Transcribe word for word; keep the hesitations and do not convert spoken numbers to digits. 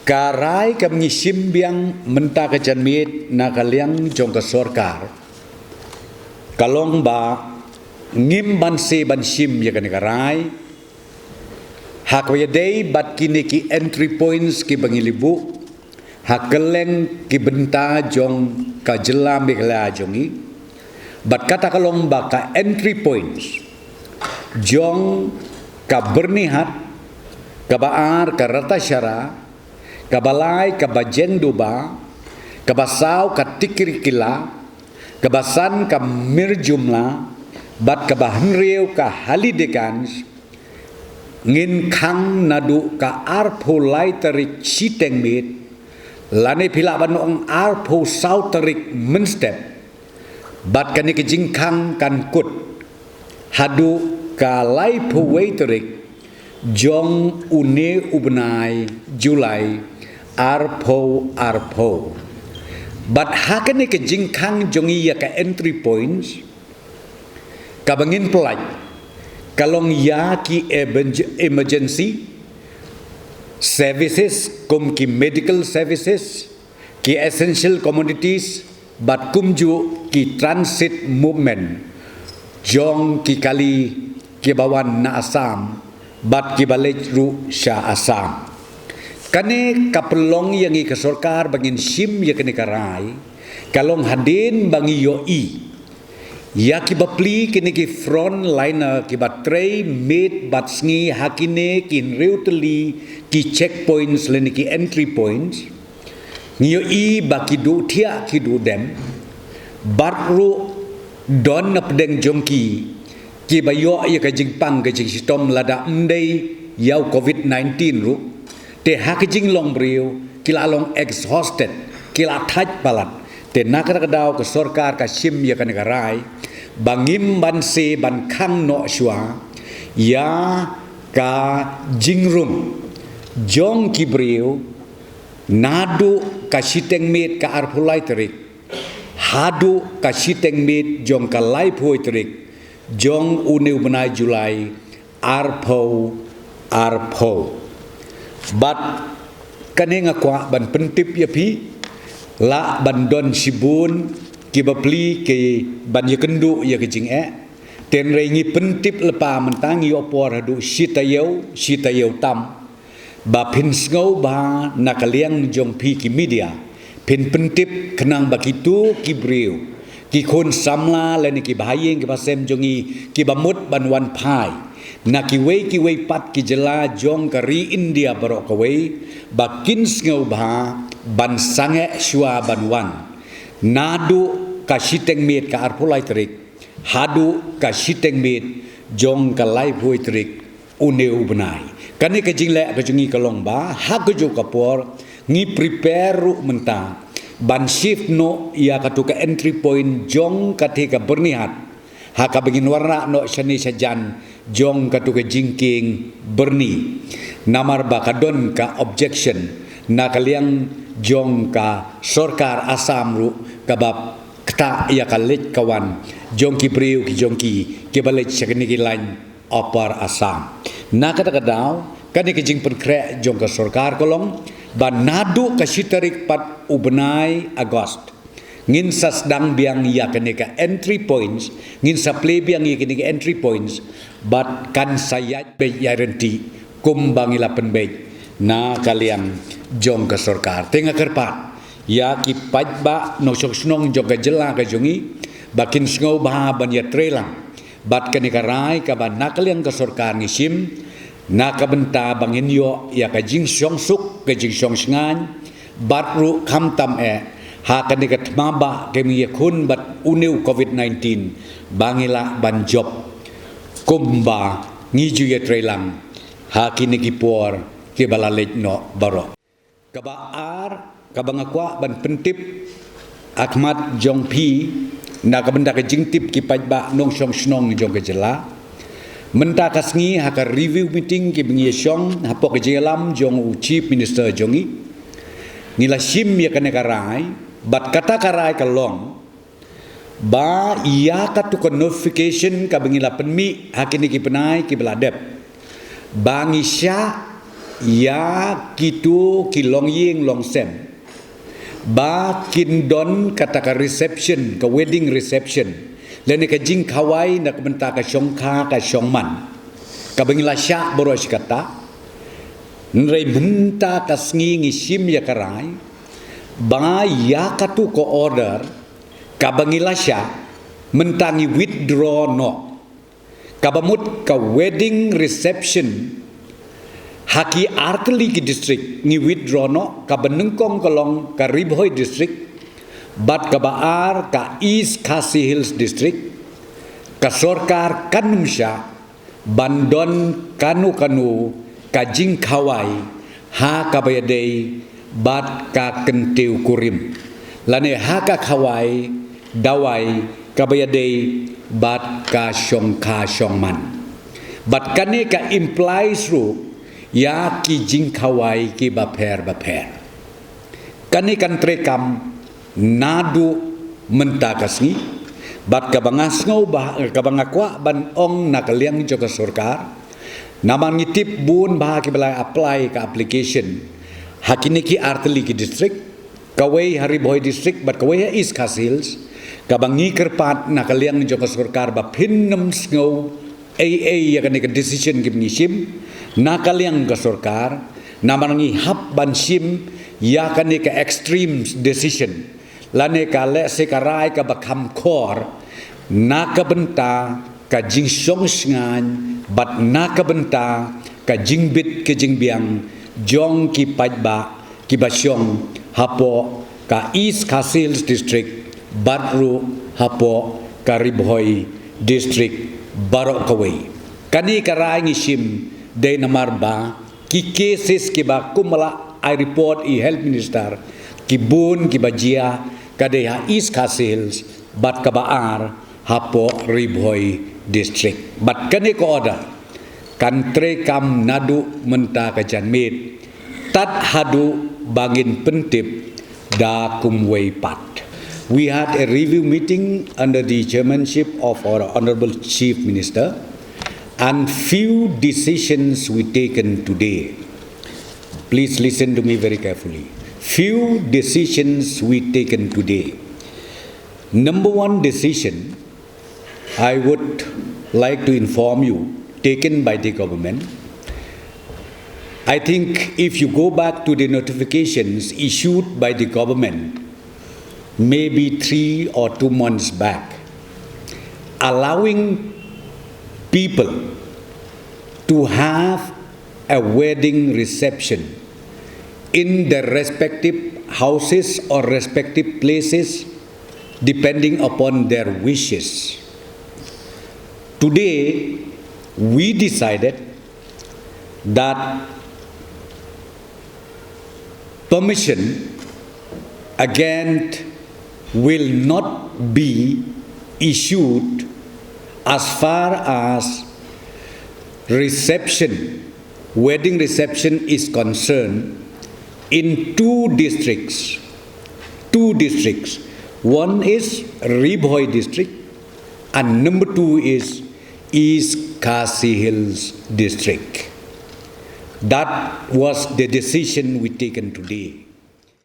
Ka rai ka ngi shim biang mynta ka janmiet na ka liang jong ka sorkar ka long ba ngim banse ban shim ïa kane ka rai ha kaba ïadei bad kine ki entry points kiba ngi la buh ha kylleng ki bynta jong ka jylla Meghalaya jong ngi. Bad kata ka long ba ka entry points jong ka Byrnihat, kaba ar ka Ratacherra, kaba lai ka Bajengdoba, kaba saw ka Tikrikilla, kaba san ka Mirjumla, bad kaba hynriew ka Halidiganj, ngin khang naduh ka arphew lai tarik Shiteng miet, lane phi lah ban ong arphew saw tarik mynstep. Bad kane ka jingkhang kan kut haduh ka laiphew wei tarik jong une u bnai July arphew arphew. Bad ha kane ka jingkhang jong ngi ïa ka entry points, kaba ngin pynlait ka long ïa ki emerg-, emergency services, kum ki medical services, ki essential commodities, bad kumjuh ki transit movement jong ki kali kiba wan na Assam bad kiba leit ruh sha Assam. Kane ka pynlong ïa ngi ka sorkar ba ngin shim ïa kane ka rai ka long hadien ba ngi ïohi ïa kiba plie kine ki frontliner kiba trei miet bad sngi ha kine ki hynriew tylli ki checkpoints lane ki entry points. Ngi ïohi ba ki duh thiah ki duh dem, bad ruh don na pdeng jong ki kiba ïoh ïa ka jingpang ka jingshitom lada ym dei ïa u covid nineteen ruh, te ha ka jinglong briew ki la long exhausted, ki la thait palat. Te na kata ka daw ka sorkar ka shim ïa kane ka rai ba ngim banse ban khang noh shuwa ïa ka jingrung jong ki briew naduh ka Shiteng miet ka arphew lai tarik haduh ka Shiteng miet jong ka laiphew wei tarik jong une u bnai July arphew arphew. Bad kane nga kwah ban pyntip ïa phi, lah ban don shibun kiba plie ki ban ïakynduh ïa ka jingeh. Hynrei ngi pyntip lypa mynta, ngi ïoh por haduh shi taïew, shi taïew tam, ba phin sngewbha na ka liang jong phi ki media phin pyntip khnang ba kito ki briew, ki khun samla lane ki bahaïing ki bahasem jong ngi kiba mut ban wan phai na kiwei kiwei pat ki jylla jong ka ri India baroh kawei, ba kin sngewbha ban sangeh shuwa ban wan naduh ka Shiteng miet ka arphew lai tarik haduh ka Shiteng miet jong ka laiphew wei tarik une u bnai. Kane ka jingleh ka jong ngi ka long ba ha kajuh ka por ngi prepare ruh mynta ban shift noh ïa katu ka entry point jong kata ka Byrnihat ha kaba ngin wanrah noh shane shajan jong katu ka jingkieng byrni. Namar ba ka don ka objection na ka liang jong ka sorkar Assam ruh kaba ktah ïa ka leit ka wan jong ki briew ki jong ki kiba leit sha kine ki lain Upper Assam. Na kata ka daw kane ka jingpynkhreh jong ka sorkar ka long ba naduh ka shi tarik pat u bnai August ngin sa sdang biang ïa kane ka entry points, ngin sa plie biang ïa kane ka entry points, bad kan sa ïaid beit ïaid ryntih kumba ngi la pynbeit na ka liang jong ka sorkar. Te nga kyrpad ïa ki paidbah nongshong shnong jong ka jylla ka jong ngi ba kin sngewbha ban ïatreilang bad kane ka rai kaba na ka liang ka sorkar ngi shim, na ka bynta ba ngin ïoh ïa ka jingshong suk, ka jingshong shngaiñ, bad ruh khamtam eh ha kane ka thma ba ka ngi ïakhun bad une u covid nineteen ba ngi lah ban jop kumba ngi ju ïatreilang ha kine ki por kiba la leit noh baroh. Kaba ar, kaba nga kwah ban pyntip ha khmat jong phi na ka bynta ka jingtip ki paidbah nongshong shnong jong ka jylla. Mynta ka sngi ha ka review meeting kiba ngi ïa shong hapoh ka jingïalam jong u Chief Minister jong ngi, ngi la shim ïa kane ka rai, bad kata ka rai ka long ba ïa katu ka notification kaba ngi la pynmih ha kine ki bnai kiba la dep, ba ngi shah Ïa kito ki longïing longsem ba kin don kata ka reception, ka wedding reception, lane ka jingkhawai na ka bynta ka shongkha ka shongman, kaba ngi la shah baroh shi katta. Hynrei mynta ka sngi ngi shim ïa ka rai ba ïa katu ka order kaba ngi la shah, mynta ngi withdraw noh. Kaba mut ka wedding reception ha ki artylli ki district ngi withdraw noh. Kaba nyngkong ka long ka Ri Bhoi District, bad kaba ar ka East Khasi Hills District. Ka sorkar kan ym shah ban don kano kano ka jingkhawai ha kaba ïadei bad ka kyntiew kurim, lane ha ka khawai dawai kaba ïadei bad ka shongkha shongman. Bad kane ka implies ruh ïa ki jingkhawai kiba pher bapher. Kane kan treikam naduh mynta ka sngi, bad kaba nga sngew ba, kaba nga kwah ban ong na ka liang jong ka sorkar, namar ngi tip bun ba kiba la apply ka application ha kine ki artylli ki district, kawei ha Ri Bhoi District bad kawei ha East Khasi Hills. Kaba ngi kyrpad na ka liang jong ka sorkar ba phin nym sngew ei ei ïa kane ka decision kiba ngi shim na ka liang ka sorkar, namar ngi hap ban shim ïa kane ka extreme decision, lane ka lehse ka rai kaba kham khor na ka bynta ka jingshong shngaiñ bad na ka bynta ka jingbit ka jingbiang jong ki paidbah kiba shong hapoh ka East Khasi Hills District bad ruh hapoh ka Ri Bhoi District baroh kawei. Kane ka rai ngi shim dei namar ba ki cases kiba kumba la ai report i Health Minister, ki bun kiba jia ka dei ha East Khasi Hills bad kaba ar hapoh Ri Bhoi District. Bad kane ka order kan treikam naduh mynta ka janmiet tad haduh ba ngin pyntip da kumwei pat. We had a review meeting under the chairmanship of our Honorable Chief Minister, and few decisions were taken today. Please listen to me very carefully. Few decisions were taken today. Number one decision I would like to inform you, taken by the government. I think if you go back to the notifications issued by the government, maybe three or two months back, allowing people to have a wedding reception in their respective houses or respective places, depending upon their wishes. Today, we decided that permission again will not be issued as far as reception, wedding reception is concerned, in two districts. Two districts. One is Ri Bhoi district, and number two is East Khasi Hills district. That was the decision we taken today.